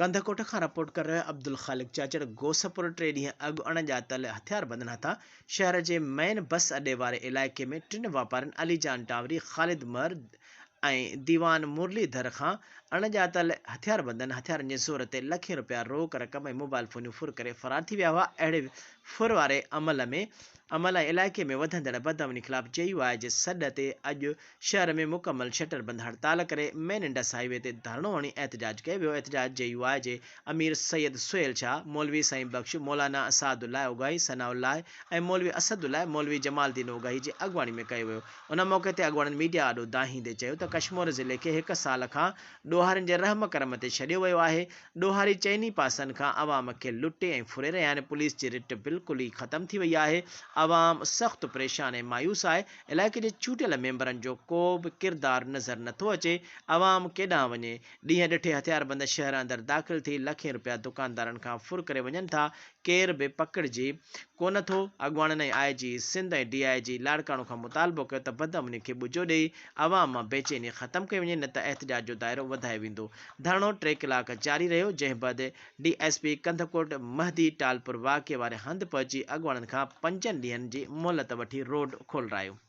ڪنڌڪوٽ کان رپورٽ ڪري رهيو آهي عبدالخالق چاچڙ غوثپور ٽي ڏينهن اڳ اڻ ڄاتل هٿياربندن هٿان شهر جي مين بس اڏي واري علائقي ۾ ٽن واپارين علي جان ٽانوري، خالد مهر ۽ ديوان مرلي ڌر کان اڻ ڄاتل هٿياربندن هٿيارن جي زور تي لکين رپيا روڪ رقم ۽ موبائل فونيون ڦر ڪري فرار ٿي ويا هئا اهڙي ڦر واري عمل ۾ عمل ۽ علائقي ۾ وڌندڙ بدامني خلاف جي يو آء جي سڏ تي اڄ شهر ۾ مڪمل شٽر بند هڙتال ڪري مين انڊس هائي وي تي ڌرڻو هڻي احتجاج ڪيو ويو، احتجاج جي يو آء جي امير سيد سهيل شاهه، مولوي سائين بخش، مولانا سعد الله اوڳاهي، ثناء الله ۽ مولوي اسد الله، مولوي جمال الدين اوڳاهي جي اڳواڻي ۾ ڪيو ويو. ان موقعي تي اڳواڻن ميڊيا آڏو دانهيندي چيو ته ڪشمور ضلعي کي هڪ سال کان ڏوهارين جي رحم ڪرم تي ڇڏيو ويو آهي، ڏوهاري چئني پاسن کان عوام کي لٽي ۽ ڦري رهيا آهن، پوليس جي رٽ بلڪل ئي ختم ٿي وئي آهي، عوام سخت پريشان ۽ مايوس آهي، علائقي جي چونڊيل ميمبرن جو ڪو به ڪردار نظر نٿو اچي، عوام ڪيڏانهن وڃي؟ ڏينهن ڏٺي هٿياربند شهر اندر داخل ٿي لکين رپيا دڪاندارن کان ڦر ڪري وڃن ٿا، ڪير به پڪڙجي ڪونه ٿو، اڳواڻن ۽ آء جي سنڌ ۽ ڊي I جي لاڙڪاڻو کان مطالبو ڪيو ته بدامني کي ٻجو ڏئي عوام مان بيچيني ختم ڪئي وڃي نه ته احتجاج جو دائرو وڌايو ويندو، ڌرڻو ٽي ڪلاڪ جاري رهيو، جنهن بعد D S P Kandhkot Mehdi Talpur واقعي واري هنڌ پهچي اڳواڻن کان پنجن ڏينهن جي مهلت وٺي روڊ کولرايو.